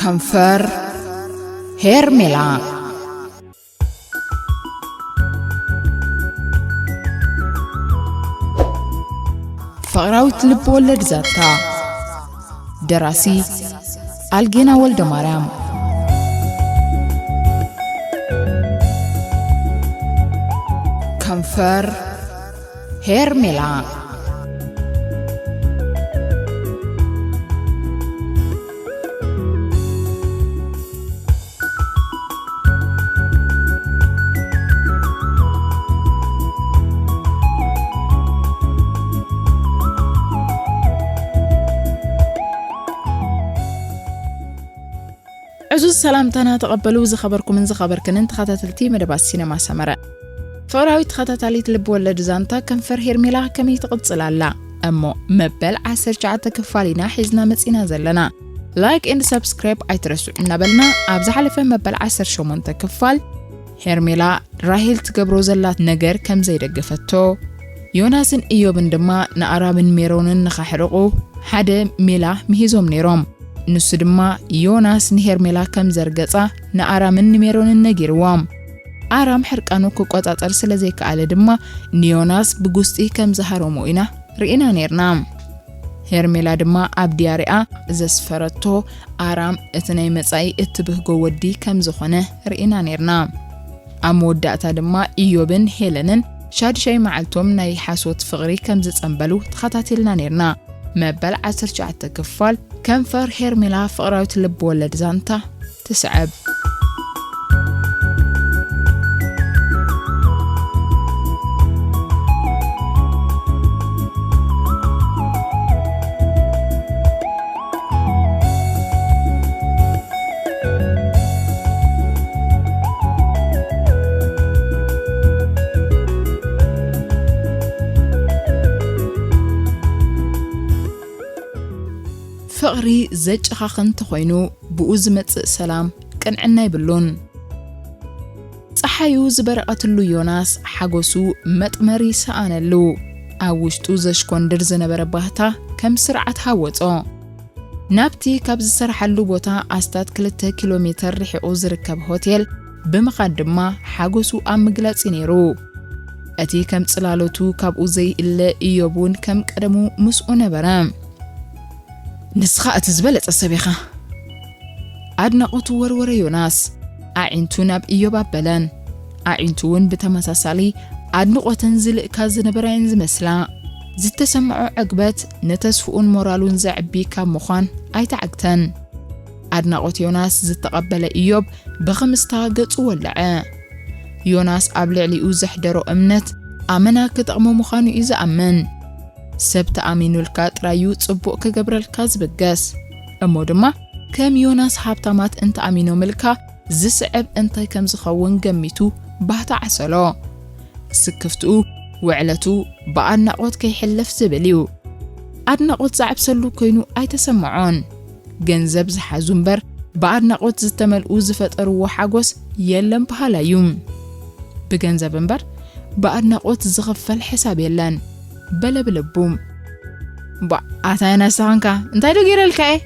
ከንፈር ሄርሜላ። ፍቕራዊት ልብ ወለድ ዛንታ። ደራሲ ኣልጌና ወልደ ማርያም። ከንፈር ሄርሜላ። ዕዙዝ ሰላምታና ተቐበሉ፣ ዝኸበርኩምን ዝኸበርክንን ተኸታተልቲ መደባት ሲነማ ሰመረ። ፍቕራዊት ተኸታታሊት ልብ ወለድ ዛንታ ከንፈር ሄርሜላ ከመይ ትቕጽል ኣላ? እሞ መበል ዓሰርተ ትሽዓተ ክፋል ኢና ሒዝና መጺና ዘለና። ላይክ ኤንድ ሰብስክራይብ ኣይትረስዑ እናበልና፣ ኣብ ዝሓለፈ መበል ዓሰርተ ሸሞንተ ክፋል ሄርሜላ ራሄል ትገብሮ ዘላ ነገር ከም ዘይደገፈቶ፣ ዮናስን ኢዮብን ድማ ንኣራምን ሜሮንን ንኸሕርቑ ሓደ ሜላ ምሂዞም ነይሮም። ንሱ ድማ ዮናስ ንሄርሜላ ከም ዘርገጻ ንኣራምን ንሜሮንን ነጊርዎም። ኣራም ሕርቃኑ ክቆጻጸር ስለ ዘይከኣለ ድማ ንዮናስ ብጉስጢ ከም ዝሃረሞ ኢና ርኢና ነይርና። ሄርሜላ ድማ ኣብ ዲያሪኣ ዘስፈረቶ ኣራም እቲ ናይ መጻኢ እትብህጎ ወዲ ከም ዝኾነ ርኢና ነይርና። ኣብ መወዳእታ ድማ ኢዮብን ሄለንን ሻድሻይ መዓልቶም ናይ ሓሶት ፍቕሪ ከም ዝጸንበሉ ተኸታቲልና ነይርና። መበል ዓሰርተ ትሽዓተ ክፋል ከንፈር ሄርሜላ ፍቕራዊት ልብ ወለድ ዛንታ ትስዕብ። ፍቕሪ ዘጨኻኽን ተኾይኑ፣ ብኡ ዝመጽእ ሰላም ቅንዕና የብሉን። ጸሓዩ ዝበረቐትሉ ዮናስ ሓጎሱ መጥመሪ ሰኣነሉ። ኣብ ውሽጡ ዘሽኮንድር ዝነበረ ባህታ ከም ስርዓት ሃወጾ። ናብቲ ካብ ዝሰርሓሉ ቦታ ኣስታት ክልተ ኪሎ ሜተር ርሒቑ ዝርከብ ሆቴል ብምኻድ ድማ ሓጎሱ ኣብ ምግላጽ እዩ ነይሩ። እቲ ከም ጽላሎቱ ካብኡ ዘይእለ ኢዮብ እውን ከም ቀደሙ ምስኡ ነበረ። "ንስኻ እቲ ዝበለጸ ሰብ ኢኻ!" ኣድናቖቱ ወርወረ ዮናስ። ኣዒንቱ ናብ ኢዮብ ኣበለን። ኣዒንቱ እውን ብተመሳሳሊ ኣድንቖተን ዝልእካ ዝነበራ እየን ዝመስላ። ዝተሰምዖ ዕግበት ንተስፍኡን ሞራሉን ዘዕቢ ካብ ምዃን ኣይተዓግተን። ኣድናቖት ዮናስ ዝተቐበለ ኢዮብ ብኽምስታ ገጹ ወለዐ። ዮናስ ኣብ ልዕሊኡ ዘሕደሮ እምነት ኣመና ክጠቕሞ ምዃኑ እዩ ዝኣምን። ሰብ ተኣሚኑልካ ጥራይ እዩ ጽቡቕ ክገብረልካ ዝብገስ። እሞ ድማ ከም ዮናስ ሃብታማት እንተኣሚኖምልካ ዝስዕብ እንታይ ከም ዝኸውን ገሚቱ ባህታ ዓሰሎ። ስክፍትኡ፣ ውዕለቱ ብኣድናቖት ከይሕለፍ ዝብል እዩ። ኣድናቖት ዝዓብሰሉ ኮይኑ ኣይተሰምዖን። ገንዘብ ዝሓዙ እምበር ብኣድናቖት ዝተመልኡ ዝፈጠርዎ ሓጎስ የለን በሃላይ እዩ። "ብገንዘብ እምበር ብኣድናቖት ዝኽፈል ሕሳብ የለን" በለ ብልቡ። "ቧ፣ ኣታ ዮናስ ተኾንካ እንታይ ዶ ገይረልካ እየ?"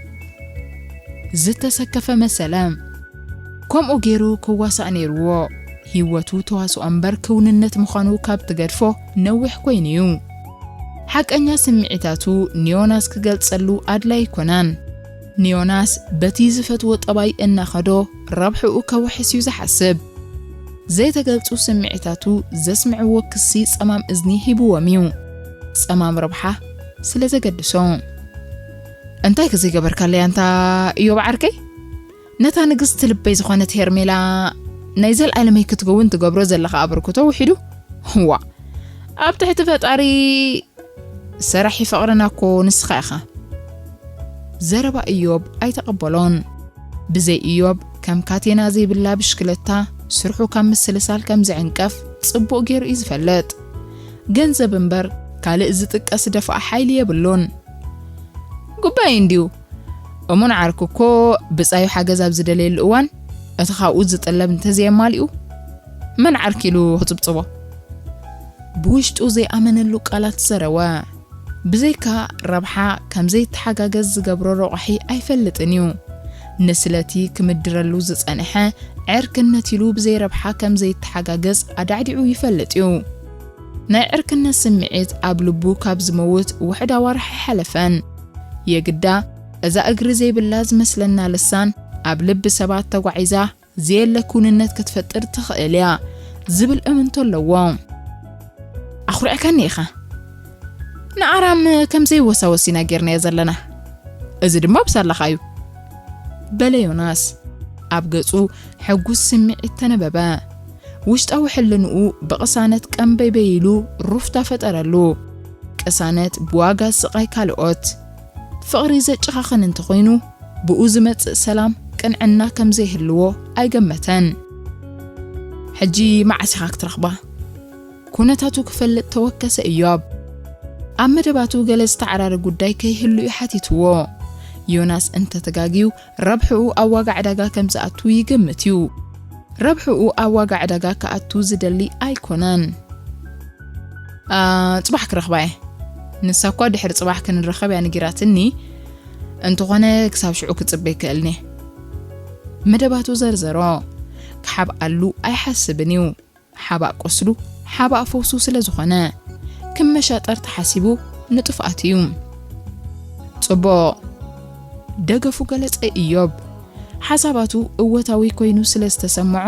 ዝተሰከፈ መሰለ። ከምኡ ገይሩ ክዋሳእ ነይርዎ። ህይወቱ ተዋስኦ እምበር ክውንነት ምዃኑ ካብ ትገድፎ ነዊሕ ኮይኑ እዩ። ሓቀኛ ስምዒታቱ ንዮናስ ክገልጸሉ ኣድላይ ኣይኮነን። ንዮናስ በቲ ዝፈትዎ ጠባይ እናኸዶ ረብሕኡ ከውሕስ እዩ ዝሓስብ። ዘይተገልጹ ስምዒታቱ ዘስምዕዎ ክሲ ጸማም እዝኒ ሂብዎም እዩ። ጸማም ረብሓ ስለ ዘገድሶ። "እንታይ ከ ዘይገበርካለይ ኣንታ ኢዮብ ዓርከይ? ነታ ንግስቲ ልበይ ዝኾነት ሄርሜላ ናይ ዘልኣለመይ ክትከውን ትገብሮ ዘለኻ ኣበርክቶ ውሒዱ። ዋ፣ ኣብ ትሕቲ ፈጣሪ ሰራሒ ፍቕርና እኮ ንስኻ ኢኻ።" ዘረባ ኢዮብ ኣይተቐበሎን። ብዘይ ኢዮብ ከም ካቴና ዘይብላ ብሽክለታ ስርሑ ካብ ምስልሳል ከም ዝዕንቀፍ ጽቡቕ ገይሩ እዩ ዝፈልጥ። ገንዘብ እምበር ካልእ ዝጥቀስ ደፋእ ሓይሊ የብሉን። ጉባኤ እንድዩ። እሙን ዓርኪ እኮ ብጻዩ ሓገዝ ኣብ ዝደለየሉ እዋን፣ እቲ ካብኡ ዝጥለብ እንተዘየማሊኡ፣ መን ዓርኪ ኢሉ ክጽብጽቦ? ብውሽጡ ዘይኣመነሉ ቃላት ዘረወ። ብዘይካ ረብሓ ከም ዘይተሓጋገዝ ዝገብሮ ረቋሒ ኣይፈልጥን እዩ። ንስለቲ ክምድረሉ ዝጸንሐ ዕርክነት ኢሉ ብዘይረብሓ ከም ዘይተሓጋገዝ ኣዳዕዲዑ ይፈልጥ እዩ። ናይ ዕርክነት ስምዒት ኣብ ልቡ ካብ ዝመውት ውሕድ ኣዋርሕ ኣይሓለፈን። የግዳ እዛ እግሪ ዘይብላ ዝመስለና ልሳን ኣብ ልቢ ሰባት ተጓዒዛ ዘየለ ኩንነት ክትፈጥር ትኽእል እያ ዝብል እምንቶ ኣለዎ። ኣኹሪዕካኒ ኢኻ። ንኣራም ከም ዘይወሳወስ ኢና ጌርናዮ ዘለና። እዚ ድማ ብሳላኻ እዩ። በለ ዮናስ። ኣብ ገጹ ሕጉስ ስምዒት ተነበበ። ውሽጣዊ ሕልንኡ ብቕሳነት ቀንበይበይ ኢሉ ሩፍታ ፈጠረሉ። ቅሳነት ብዋጋ ስቓይ ካልኦት። ፍቕሪ ዘጨኻኽን እንተኾይኑ፣ ብኡ ዝመጽእ ሰላም ቅንዕና ከም ዘይህልዎ ኣይገመተን። ሕጂ መዓስ ኢኻ ክትረኽባ? ኩነታቱ ክፈልጥ ተወከሰ እዮብ። ኣብ መደባቱ ገለ ዝተዓራረ ጉዳይ ከይህሉ እዩ ሓቲትዎ። ዮናስ እንተተጋግዩ ረብሕኡ ኣብ ዋጋ ዕዳጋ ከም ዝኣቱ ይግምት እዩ። ረብሕኡ ኣብ ዋጋ ዕዳጋ ክኣቱ ዝደሊ ኣይኮነን። "አ፣ ጽባሕ ክረኽባ እየ። ንሳ እኳ ድሕሪ ጽባሕ ክንራኸብ እያ ነጊራትኒ። እንተኾነ ክሳብ ሽዑ ክጽበ ይክእልኒ?" መደባቱ ዘርዘሮ። ክሓብኣሉ ኣይሓስብን እዩ። ሓባእ ቁስሉ፣ ሓባእ ፈውሱ ስለ ዝኾነ፣ ክመሻጠር ተሓሲቡ ንጥፍኣት እዩ። "ጽቡቕ" ደገፉ ገለጸ እዮብ። ሓሳባቱ እወታዊ ኮይኑ ስለ ዝተሰምዖ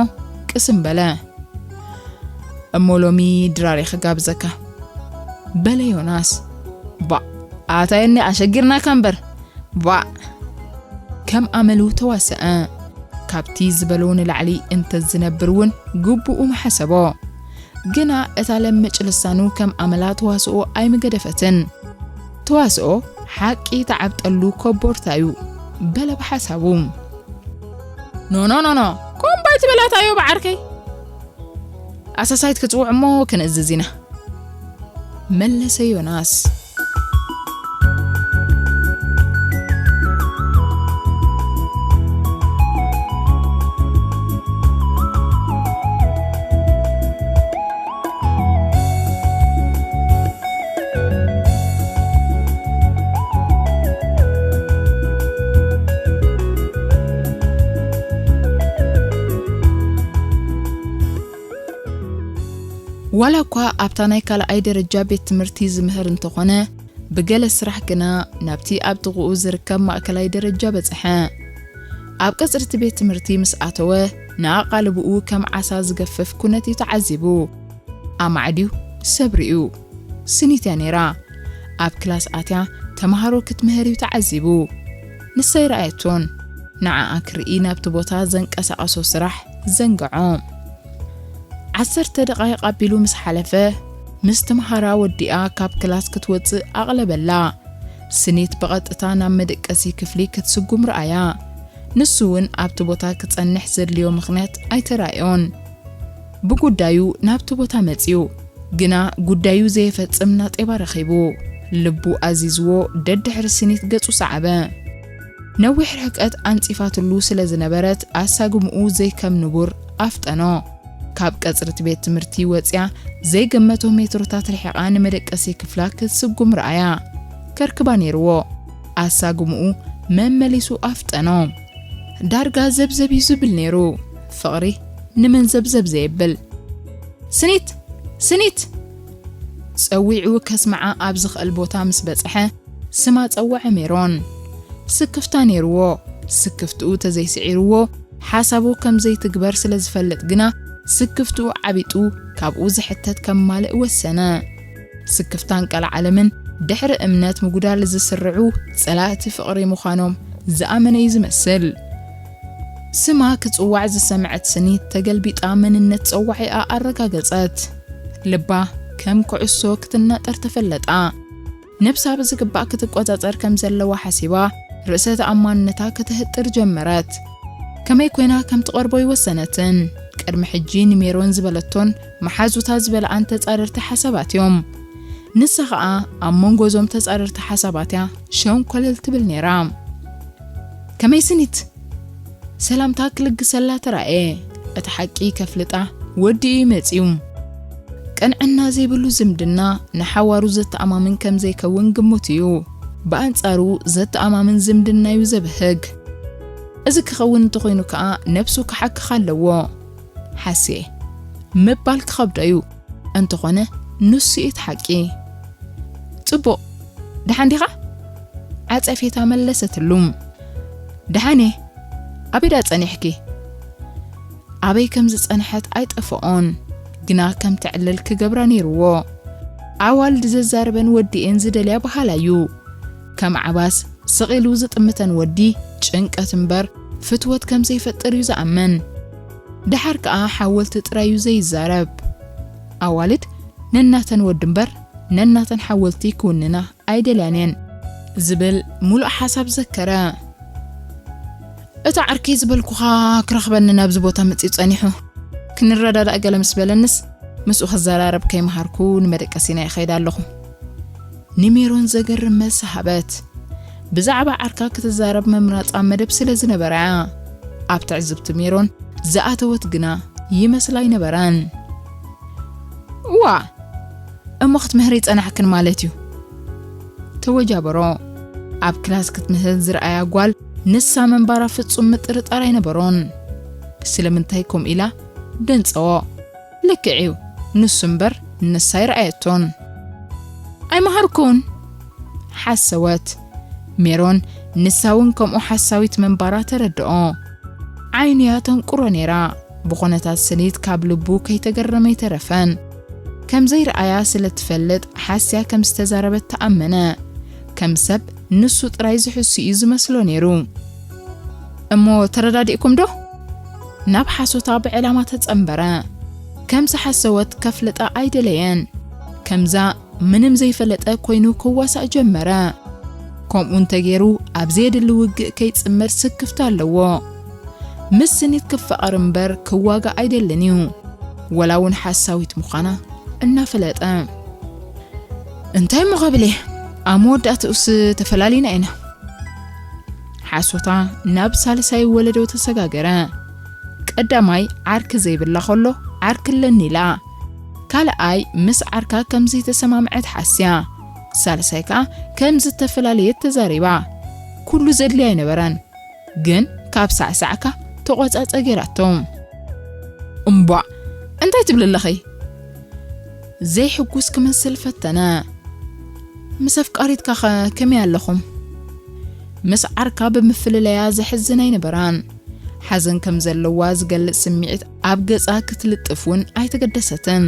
ቅስም በለ። "እሞ ሎሚ ድራር እየ ክጋብዘካ" በለ ዮናስ። "ባእ ኣታየኒ ኣሸጊርናካ እምበር ባእ!" ከም ኣመሉ ተዋሰአ። ካብቲ ዝበሎ ንላዕሊ እንተ ዝነብር እውን ግቡኡ ምሓሰቦ። ግና እታ ለምጭ ልሳኑ ከም ኣመላ ተዋስኦ ኣይምገደፈትን። ተዋስኦ ሓቂ ተዓብጠሉ ኮቦርታ እዩ በለ ብሓሳቡ። "ኖ፣ ኖ፣ ኖ፣ ኖ፣ ኮምባይ ትበላታዮ ብዓርከይ። ኣሳሳይት ክጽውዕ እሞ ክንእዝዝ ኢና" መለሰ ዮናስ። ዋላ እኳ ኣብታ ናይ ካልኣይ ደረጃ ቤት ትምህርቲ ዝምህር እንተኾነ፣ ብገለ ስራሕ ግና ናብቲ ኣብ ጥቕኡ ዝርከብ ማእከላይ ደረጃ በጽሐ። ኣብ ቀጽሪ እቲ ቤት ትምህርቲ ምስ ኣተወ፣ ንኣቓልብኡ ከም ዓሳ ዝገፍፍ ኩነት እዩ ተዓዚቡ። ኣማዕድዩ ሰብሪኡ። ስኒት እያ ነይራ። ኣብ ክላስ ኣትያ ተምሃሮ ክትምህር እዩ ተዓዚቡ። ንሳ ኣይረኣየቶን። ንዓኣ ክርኢ ናብቲ ቦታ ዘንቀሳቐሶ ስራሕ ዘንግዖ። ዓሰርተ ደቓይቕ ኣቢሉ ምስ ሓለፈ፣ ምስ ተምሃራ ወዲኣ ካብ ክላስ ክትወጽእ ኣቕለበላ። ስኒት ብቐጥታ ናብ መደቀሲ ክፍሊ ክትስጉም ረኣያ። ንሱ እውን ኣብቲ ቦታ ክጸንሕ ዘድልዮ ምኽንያት ኣይተራእዮን። ብጉዳዩ ናብቲ ቦታ መጺኡ፣ ግና ጉዳዩ ዘየፈጽም ናጤባ ረኺቡ። ልቡ ኣዚዝዎ ደድሕሪ ስኒት ገጹ ሰዓበ። ነዊሕ ርሕቀት ኣንጺፋትሉ ስለ ዝነበረት ኣሳግምኡ ዘይከም ንቡር ኣፍጠኖ። ካብ ቀጽሪ እቲ ቤት ትምህርቲ ወጺኣ ዘይገመቶ ሜትሮታት ርሒቓ ንመደቀሲ ክፍላ ክትስጉም ረኣያ። ከርክባ ነይርዎ። ኣሳግምኡ መመሊሱ ኣፍጠኖ። ዳርጋ ዘብዘብ እዩ ዝብል ነይሩ። ፍቕሪ ንመን ዘብዘብ ዘየብል። "ስኒት! ስኒት!" ጸዊዑ ከስምዓ ኣብ ዝኽእል ቦታ ምስ በጽሐ፣ ስማ ጸወዐ ሜሮን። ስክፍታ ነይርዎ። ስክፍትኡ ተዘይስዒርዎ፣ ሓሳቡ ከም ዘይትግበር ስለ ዝፈልጥ ግና፣ ስክፍትኡ ዓቢጡ ካብኡ ዝሕተት ከማልእ ወሰነ። ስክፍታን ቀልዓለምን ድሕሪ እምነት ምጉዳል ዝስርዑ ጸላእቲ ፍቕሪ ምዃኖም ዝኣመነ እዩ ዝመስል። ስማ ክጽዋዕ ዝሰምዐት ስኒት ተገልቢጣ መንነት ጸዋዒኣ ኣረጋገጸት። ልባ ከም ኩዕሶ ክትናጠር ተፈለጣ። ነብሳ ብዝግባእ ክትቆጻጸር ከም ዘለዋ ሓሲባ ርእሰ ተኣማንነታ ክትህጥር ጀመረት። ከመይ ኮይና ከም ትቐርቦ ኣይወሰነትን። ቅድሚ ሕጂ ንሜሮን ዝበለቶን መሓዙታ ዝበልኣን ተጻረርቲ ሓሳባት እዮም። ንሳ ኸኣ ኣብ መንጎ እዞም ተጻረርቲ ሓሳባት እያ ሸንኮለል ትብል ነይራ። "ከመይ ስኒት?" ሰላምታ ክልግሰላ ተራእየ። እቲ ሓቂ ከፍልጣ ወዲኡ እዩ መጺኡ። ቅንዕና ዘይብሉ ዝምድና ንሓዋሩ ዘተኣማምን ከም ዘይከውን ግሙት እዩ። ብኣንጻሩ ዘተኣማምን ዝምድና እዩ ዘብህግ። እዚ ክኸውን እንተኾይኑ ከኣ ነብሱ ክሓክኻ ኣለዎ። ሓስየ ምባል ክኸብዶ እዩ። እንተኾነ ንሱ እዩ እቲ ሓቂ። ጽቡቕ፣ ደሓን ዲኻ? ዓጸፌታ መለሰትሉ። ደሓን እየ። ኣበይ ደኣ ጸኒሕኪ? ኣበይ ከም ዝጸንሐት ኣይጠፍኦን፣ ግና ከም ትዕልል ክገብራ ነይርዎ። ኣዋልድ ዘዛርበን ወዲኤን ዝደልያ በሃላይ እዩ። ከም ዓባስ ስቕ ኢሉ ዝጥምተን ወዲ ጭንቀት እምበር ፍትወት ከም ዘይፈጥር እዩ ዝኣምን። ደሓር ከኣ ሓወልቲ ጥራይ እዩ ዘይዛረብ። ኣዋልድ ነናተን ወዲ እምበር ነናተን ሓወልቲ ክውንና ኣይደልያን እየን ዝብል ሙሉእ ሓሳብ ዘከረ። እታ ዓርከይ ዝበልኩኻ ክረኽበኒ ናብዚ ቦታ መጺኡ ጸኒሑ። ክንረዳዳእ ገለ ምስ በለንስ ምስኡ ክዘራረብ ከይመሃርኩ ንመደቀሲና ይኸይድ ኣለኹ። ንሜሮን ዘገርም መልሲ ሃበት። ብዛዕባ ዓርካ ክትዛረብ ምምራጻ መደብ ስለ ዝነበራ እያ። ኣብ ትዕዝብቲ ሜሮን ዝኣተወት ግና ይመስላ ኣይነበራን። እዋ፣ እሞ ክትምህሪ ይጸናሕክን ማለት እዩ። ተወጃበሮ። ኣብ ክላስ ክትምህር ዝረኣያ ጓል ንሳ ምንባራ ፍጹም ምጥርጣር ኣይነበሮን። ስለምንታይ ከምኡ ኢላ ደንጸዎ። ልክዕ እዩ፣ ንሱ እምበር ንሳ ኣይረኣየቶን። ኣይመሃርኩን ሓሰወት። ሜሮን ንሳ እውን ከምኡ ሓሳዊት ምንባራ ተረድኦ። ዓይኑ እያ ተንቁሮ ነይራ። ብኹነታት ስኒት ካብ ልቡ ከይተገረመ ኣይተረፈን። ከም ዘይረኣያ ስለ ትፈልጥ ሓስያ ከም ዝተዛረበት ተኣመነ። ከም ሰብ ንሱ ጥራይ ዝሕሱ እዩ ዝመስሎ ነይሩ። እሞ ተረዳዲእኩም ዶ? ናብ ሓሶታ ብዕላማ ተጸንበረ። ከም ዝሓሰወት ከፍልጣ ኣይደለየን። ከምዛ ምንም ዘይፈለጠ ኮይኑ ክዋሳእ ጀመረ። ከምኡ እንተገይሩ ኣብ ዘየድሊ ውግእ ከይጽመድ ስክፍታ ኣለዎ። ምስ ስኒት ክፋቐር እምበር ክዋጋእ ኣይደልን እዩ። ወላ እውን ሓሳዊት ምዃና እናፈለጠ። እንታይ እሞ ከብል እየ? ኣብ መወዳእትኡስ ተፈላሊና ኢና። ሓሶታ ናብ ሳልሳይ ወለዶ ተሰጋገረ። ቀዳማይ ዓርኪ ዘይብላ ከሎ ዓርኪ ኣለኒ ኢላ። ካልኣይ ምስ ዓርካ ከም ዘይተሰማምዐት ሓስያ። ሳልሳይ ከኣ ከም ዝተፈላለየት ተዛሪባ። ኩሉ ዘድልያ ኣይነበረን፣ ግን ካብ ሳዕሳዕካ ተቖጻጸ ገይራቶ። እምቧዕ፣ እንታይ ትብሊ ኣለኺ? ዘይሕጉስ ክመስል ፈተነ። ምስ ኣፍቃሪትካ ኸ ከመይ ኣለኹም? ምስ ዓርካ ብምፍልለያ ዘሕዝን ኣይነበራን። ሓዘን ከም ዘለዋ ዝገልጽ ስምዒት ኣብ ገጻ ክትልጥፍ እውን ኣይተገደሰትን።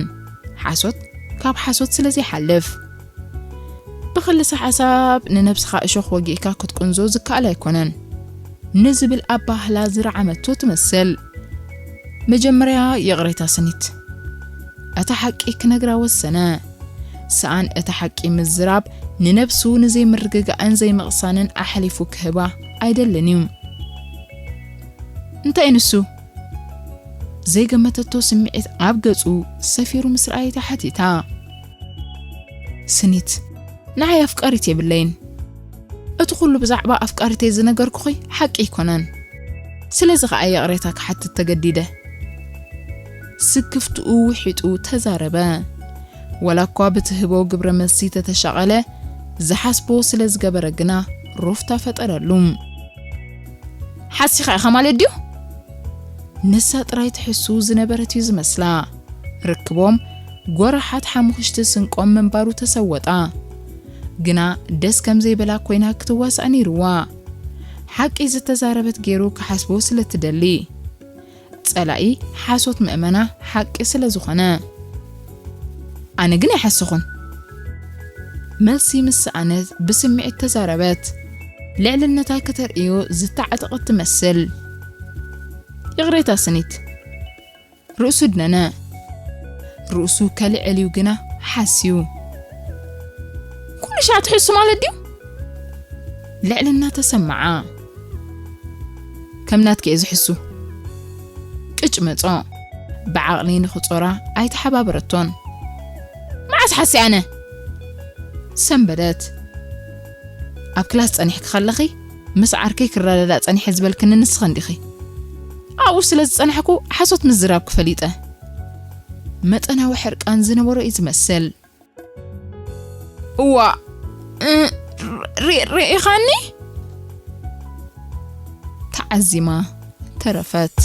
ሓሶት ካብ ሓሶት ስለ ዘይሓልፍ። ብኽልሰ ሓሳብ ንነብስኻ እሾኽ ወጊእካ ክትቁንዞ ዝከኣል ኣይኮነን ንዝብል ኣባህላ ዝረዓመቶ ትመስል። መጀመርያ ይቕሬታ ስኒት። እታ ሓቂ ክነግራ ወሰነ። ሰኣን እታ ሓቂ ምዝራብ ንነብሱ ንዘይምርግጋእን ዘይምቕሳንን ኣሕሊፉ ክህባ ኣይደልን እዩ። እንታይ ንሱ? ዘይገመተቶ ስምዒት ኣብ ገጹ ሰፊሩ ምስ ረኣየታ ሓቲታ። ስኒት፣ ንዓይ ኣፍቃሪት የብለይን። እቲ ኩሉ ብዛዕባ ኣፍቃሪተይ ዝነገርኩኺ ሓቂ ኣይኮነን። ስለዚ ኸኣ ይቕሬታ ክሓትት ተገዲደ። ስክፍትኡ ውሒጡ ተዛረበ። ወላ እኳ ብትህቦ ግብረ መልሲ ተተሻቐለ፣ ዝሓስቦ ስለ ዝገበረ ግና ሩፍታ ፈጠረሉ። ሓሲኻ ኢኻ ማለት ድዩ? ንሳ ጥራይ ትሕሱ ዝነበረት እዩ ዝመስላ። ርክቦም ጎራሓት ሓሙኽሽቲ ስንቆም ምንባሩ ተሰወጣ። ግና ደስ ከም ዘይበላ ኮይና ክትዋሳእ ነይርዋ። ሓቂ ዝተዛረበት ገይሩ ክሓስቦ ስለ ትደሊ። ጸላኢ ሓሶት ምእመና ሓቂ ስለ ዝኾነ። ኣነ ግን ኣይሓሰኹን። መልሲ ምስ ሰኣነት ብስምዒት ተዛረበት። ልዕልነታ ከተርእዮ ዝተዓጠቐት ትመስል። ይቕሬታ ስኒት። ርእሱ ድነነ። ርእሱ ከልዕል እዩ ግና ሓስዩ። ኩሉ ሻዕ ትሕሱ ማለት ድዩ? ልዕልና ተሰማዓ። ከም ናትኪ እየ ዝሕሱ። ቅጭ መጾ። ብዓቕሊ ንኽጾራ ኣይተሓባበረቶን። መዓስ ሓስየ ኣነ? ሰንበደት። ኣብ ክላስ ጸኒሕኪ ከለኺ ምስ ዓርከይ ክረዳዳእ ጸኒሐ ዝበልክኒ ንስኺ እንዲኺ። ኣብኡ ስለ ዝጸናሕኩ ሓሶት ምዝራብኪ ፈሊጠ። መጠናዊ ሕርቃን ዝነበሮ እዩ ዝመስል። እዋ፣ እ፣ ሪ-፣ ሪኢኻኒ? እታ ዓዚማ ተረፈት።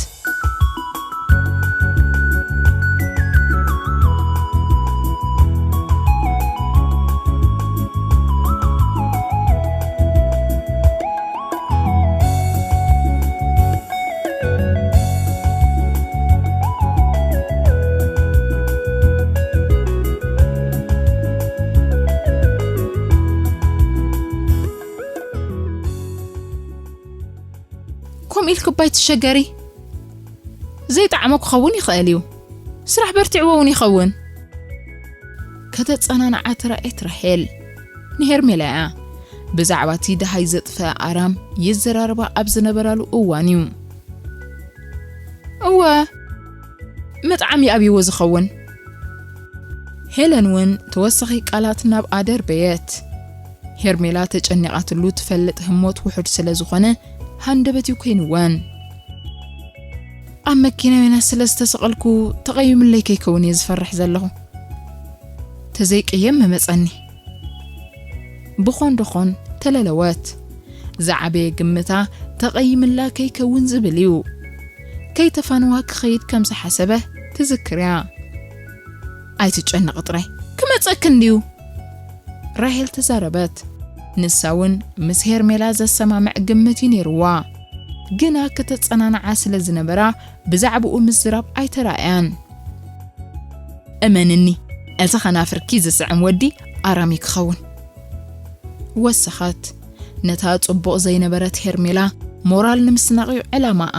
ከምኡ ኢልኪ እባ ኣይትሸገሪ። ዘይጠዓሞ ክኸውን ይኽእል እዩ። ስራሕ በርቲዕዎ እውን ይኸውን። ከተጸናንዓ ተራእየት ራሄል። ንሄርሜላ እያ። ብዛዕባ እቲ ደሃይ ዘጥፈአ ኣራም ይዘራረባ ኣብ ዝነበራሉ እዋን እዩ። እወ፣ ምጥዓም ይኣብይዎ ዝኸውን። ሄለን እውን ተወሳኺ ቃላት ናብኣ ደርበየት። ሄርሜላ ተጨኒቓትሉ ትፈልጥ ህሞት ውሑድ ስለ ዝኾነ ሃንደበት እዩ ኮይንወን። ኣብ መኪና ዮናስ ስለ ዝተሰቐልኩ ተቐይምለይ ከይከውን እየ ዝፈርሕ ዘለኹ። ተዘይቅየም ምመጸኒ። ብኾን ዶኾን ተለለወት። ዝዓበየ ግምታ ተቐይምላ ከይከውን ዝብል እዩ። ከይተፋንዋ ክኸይድ ከም ዝሓሰበ ትዝክር እያ። ኣይትጨነቒ ጥራይ፣ ክመጸክን ድዩ? ራሄል ተዛረበት። ንሳ እውን ምስ ሄርሜላ ዘሰማምዕ ግምት እዩ ነይርዋ። ግና ከተጸናንዓ ስለ ዝነበራ ብዛዕባኡ ምዝራብ ኣይተራእያን። እመንኒ፣ እዚ ኸናፍርኪ ዝስዕም ወዲ ኣራሚ ክኸውን። ወሰኸት። ነታ ጽቡቕ ዘይነበረት ሄርሜላ ሞራል ንምስናቕ እዩ ዕላማኣ።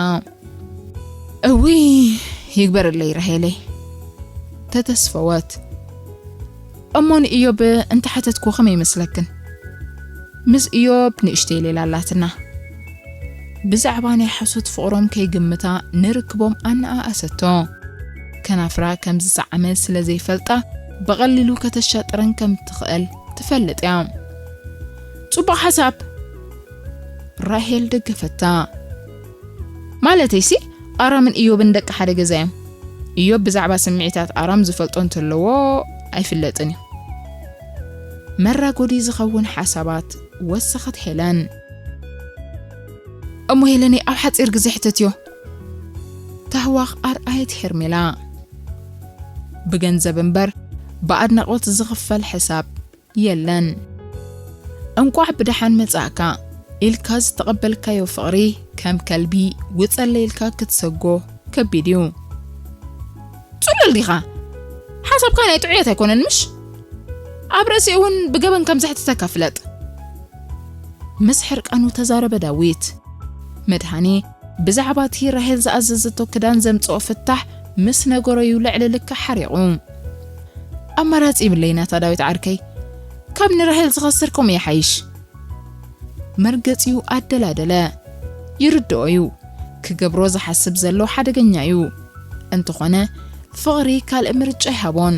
እውይ፣ ይግበረለይ ራሄለይ። ተተስፈወት። እሞ ንኢዮብ እንተሓተትኩ ከመይ ይመስለክን? ምስ ኢዮብ ንእሽተይ ሌላ ኣላትና። ብዛዕባ ናይ ሓሶት ፍቕሮም ከይግምታ ንርክቦም ኣነኣኣሰቶ። ከናፍራ ከም ዝሰዓመ ስለ ዘይፈልጣ ብቐሊሉ ከተሻጥረን ከም ትኽእል ትፈልጥ እያ። ጽቡቕ ሓሳብ። ራሄል ደገፈታ። ማለተይሲ ኣራምን ኢዮብን ደቂ ሓደ ገዛ እዮም። ኢዮብ ብዛዕባ ስምዒታት ኣራም ዝፈልጦ እንተለዎ ኣይፍለጥን እዩ። መራጎዲ ዝኸውን ሓሳባት ወሰኸት ሄለን። እሞ ሄለነይ ኣብ ሓጺር ግዜ ሕተትዮ። ታህዋኽ ኣርኣየት ሄርሜላ። ብገንዘብ እምበር ብኣድናቖት ዝኽፈል ሕሳብ የለን። እንቋዕ ብደሓን መጻእካ ኢልካ ዝተቐበልካዮ ፍቕሪ ከም ከልቢ ውጸለይ ኢልካ ክትሰጎ ከቢድ እዩ። ጽሉል ዲኻ? ሓሳብካ ናይ ጥዑያት ኣይኮነን ምሽ? ኣብ ርእሲ እውን ብገበን ከም ዘሕትተካ ፍለጥ። ምስ ሕርቃኑ ተዛረበ ዳዊት። መድሃኔ ብዛዕባ እቲ ራሄል ዝኣዘዘቶ ክዳን ዘምጽኦ ፍታሕ ምስ ነገሮዩ ልዕሊ ልክዕ ሓሪቑ። ኣማራጺ ይብለይ ናታ ዳዊት ዓርከይ፣ ካብ ንራሄል ዝኸስር ከምኡ ይሓይሽ። መርገጺኡ ኣደላደለ። ይርድኦ እዩ። ክገብሮ ዝሓስብ ዘሎ ሓደገኛ እዩ። እንተኾነ ፍቕሪ ካልእ ምርጫ ይሃቦን።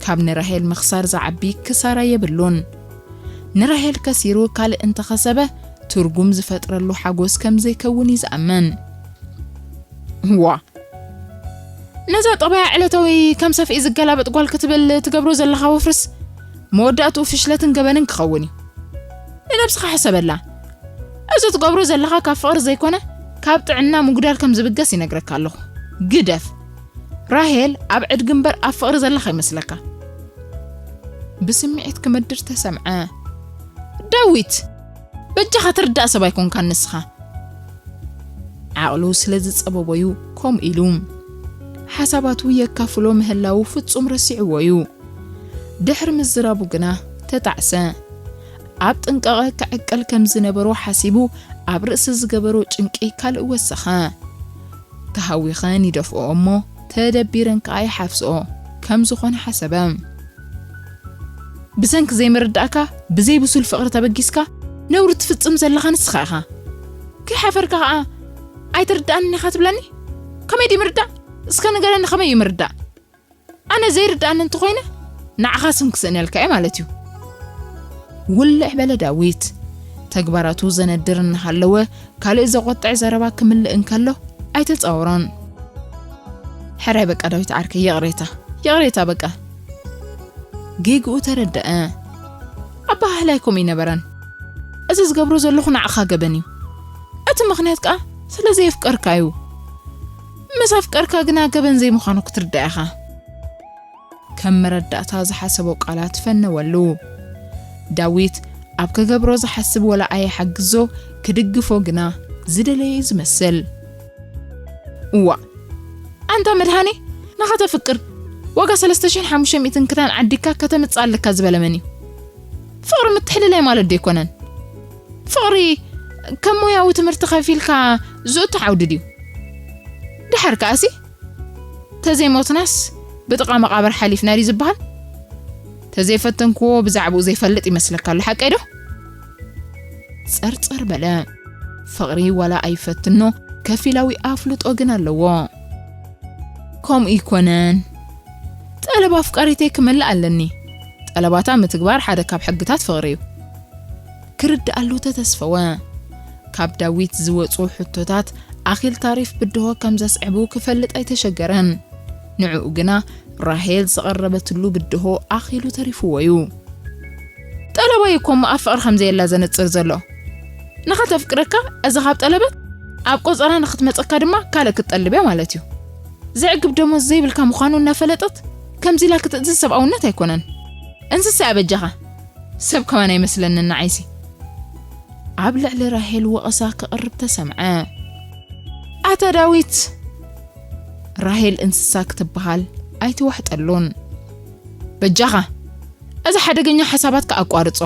ካብ ንራሄል ምኽሳር ዝዓቢ ክሳራ የብሉን። ንራሄል ከሲሩ ካልእ እንተኸሰበ ትርጉም ዝፈጥረሉ ሓጎስ ከም ዘይከውን እዩ ዝኣምን። ዋ፣ ነዛ ጠባያ ዕለታዊ ከም ሰፍኢ ዝገላበጥ ጓል ክትብል ትገብሮ ዘለኻ ወፍርስ መወዳእትኡ ፍሽለትን ገበንን ክኸውን እዩ። ንነብስኻ ሕሰበላ። እዚ ትገብሮ ዘለኻ ካብ ፍቕሪ ዘይኮነ ካብ ጥዕና ምጉዳል ከም ዝብገስ ይነግረካ ኣለኹ። ግደፍ። ራሄል ኣብ ዕድጊ እምበር ኣብ ፍቕሪ ዘላ ከይመስለካ። ብስምዒት ክመድር ተሰምዐ። ዳዊት፣ በጃኻ ትርዳእ ሰብ ኣይኮንካን ንስኻ። ዓቕሉ ስለ ዝጸበቦዩ ከምኡ ኢሉ። ሓሳባቱ የካፍሎ ምህላዉ ፍጹም ረሲዕዎ እዩ። ድሕሪ ምዝራቡ ግና ተጣዕሰ። ኣብ ጥንቃቐ ክዕቀል ከም ዝነበሮ ሓሲቡ ኣብ ርእሲ ዝገበሮ ጭንቂ ካልእ ወሰኸ። ተሃዊኸን ይደፍኦ እሞ ተደቢረን ከኣ ይሓፍስኦ ከም ዝኾነ ሓሰበ። ብሰንኪ ዘይምርዳእካ ብዘይ ብሱል ፍቕሪ ተበጊስካ ነውሪ ትፍጽም ዘለኻ ንስኻ ኢኻ። ከይሓፈርካ ከኣ ኣይትርድኣንን ኢኻ ትብለኒ? ከመይ ድዩ ምርዳእ? እስከ ንገረኒ ከመይ እዩ ምርዳእ? ኣነ ዘይርድኣኒ እንተኾይነ ንዓኻ ስም ክስእነልካ እየ ማለት እዩ። ውልዕ በለ ዳዊት። ተግባራቱ ዘነድር እናሃለወ ካልእ ዘቖጥዕ ዘረባ ክምልእ እንከሎ ኣይተጻወሮን። ሕራይ በቃ ዳዊት ዓርከይ ይቕሬታ፣ ይቕሬታ በቃ። ጌግኡ ተረደአ። ኣበሃህላይ ከምኡ ይነበረን። እዚ ዝገብሮ ዘለኹ ንዓኻ ገበን እዩ። እቲ ምኽንያት ከኣ ስለ ዘየፍቀርካ እዩ። ምስ ኣፍቀርካ ግና ገበን ዘይምዃኑ ክትርዳእ ኢኻ። ከም መረዳእታ ዝሓሰቦ ቃላት ፈነወሉ። ዳዊት ኣብ ክገብሮ ዝሓስብ ወላ ኣይሓግዞ ክድግፎ ግና ዝደለየ እዩ ዝመስል። እዋ ኣንታ መድሃኔ፣ ንኸተፍቅር ዋጋ ሰለስተ ሽሕን ሓሙሽተ ሚእትን ክዳን ዓዲግካ ከተምጽእ ኣለካ ዝበለ መን እዩ? ፍቕሪ ምትሕልላይ ማለት ዶ ኣይኮነን? ፍቕሪ ከም ሞያዊ ትምህርቲ ከፊልካ ዝእቱ ዓውዲ ድዩ? ድሓር ከኣሲ ተዘይሞትናስ ብጥቓ መቓብር ሓሊፍና ድዩ ዝበሃል? ተዘይፈተንክዎ ብዛዕባኡ ዘይፈልጥ ይመስለካ ኣሎ፣ ሓቀይ ዶ? ጸርጸር በለ። ፍቕሪ ዋላ ኣይፈትኖ፣ ከፊላዊ ኣፍልጦ ግን ኣለዎ። ከምኡ ይኮነን። ጠለብ ኣፍቃሪተይ ክመልእ ኣለኒ። ጠለባታ ምትግባር ሓደ ካብ ሕግታት ፍቕሪ እዩ። ክርድኣሉ ተተስፈወ። ካብ ዳዊት ዝወጹ ሕቶታት ኣኺል ታሪፍ ብድሆ ከም ዘስዕቡ ክፈልጥ ኣይተሸገረን። ንዕኡ ግና ራሄል ዝቐረበትሉ ብድሆ ኣኺሉ ተሪፍዎ እዩ። ጠለባይ እኮ እሞ ኣብ ፍቕሪ ከም ዘየላ ዘነጽር ዘሎ። ንኸተፍቅረካ እዚ ካብ ጠለበት ኣብ ቆጸራ ንኽትመጸካ ድማ ካልእ ክትጠልብ እያ ማለት እዩ። ዘዕግብ ደሞዝ ዘይብልካ ምዃኑ እናፈለጠት ከምዚ ኢላ ክትእዝዝ ሰብኣውነት ኣይኮነን። እንስሳ እያ በጃኻ። ሰብ ከማን ኣይመስለንን ንዓይሲ። ኣብ ልዕሊ ራሄል ወቐሳ ክቕርብ ተሰምዐ። ኣታ ዳዊት፣ ራሄል እንስሳ ክትበሃል ኣይትዋሕጠሉን። በጃኻ፣ እዚ ሓደገኛ ሓሳባትካ ኣቋርጾ።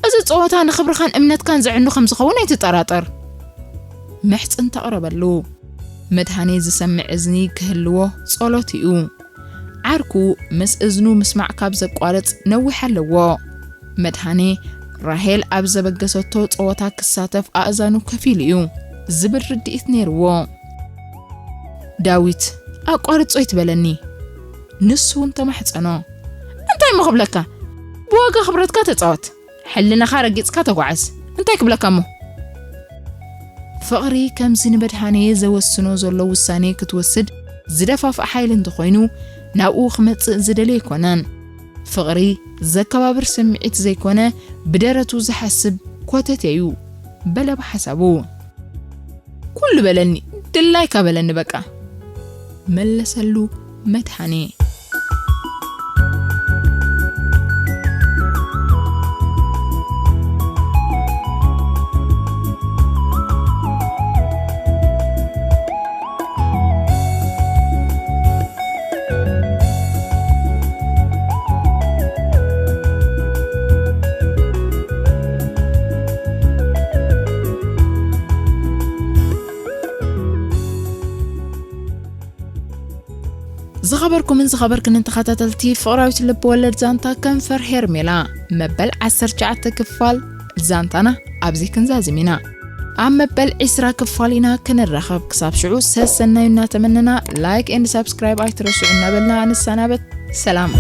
እዚ ጸወታ ንኽብርኻን እምነትካን ዘዕኑ ከም ዝኸውን ኣይትጠራጠር። ምሕጽንታ ኣቕረበሉ። መድሃኔ ዝሰምዕ እዝኒ ክህልዎ ጸሎት እዩ። ዓርኩ ምስ እዝኑ ምስማዕ ካብ ዘቋርጽ ነዊሕ ኣለዎ። መድሃኔ ራሄል ኣብ ዘበገሰቶ ጸወታ ክሳተፍ ኣእዛኑ ከፊሉ እዩ ዝብል ርድኢት ነይርዎ። ዳዊት፣ ኣቋርጾ ይትበለኒ። ንሱ እውን ተማሕጸኖ። እንታይ እሞ ክብለካ? ብዋጋ ክብረትካ ተጻወት። ሕልናኻ ረጊጽካ ተጓዓዝ። እንታይ ክብለካ እሞ? ፍቕሪ ከምዚ ንመድሃኔ ዘወስኖ ዘሎ ውሳኔ ክትወስድ ዝደፋፍእ ሓይሊ እንተኾይኑ፣ ናብኡ ክመጽእ ዝደሊ ኣይኮነን። ፍቕሪ ዘከባብር ስምዒት ዘይኮነ፣ ብደረቱ ዝሓስብ ኮተቴ እዩ፣ በለ ብሓሳቡ። ኩሉ በለኒ፣ ድላይካ በለኒ በቃ፣ መለሰሉ መድሃኔ። ዝኸበርኩምን ዝኸበርክንን ተኸታተልቲ ፍቕራዊት ልብ ወለድ ዛንታ ከንፈር ሄርሜላ መበል ዓሰርተ ትሽዓተ ክፋል ዛንታና ኣብዚ ክንዛዝም ኢና። ኣብ መበል ዕስራ ክፋል ኢና ክንራኸብ። ክሳብ ሽዑ ሰሰናዩ እናተመነና ላይክ ኤንድ ሳብስክራይብ ኣይትረስዑ እናበልና ንሰናበት። ሰላም።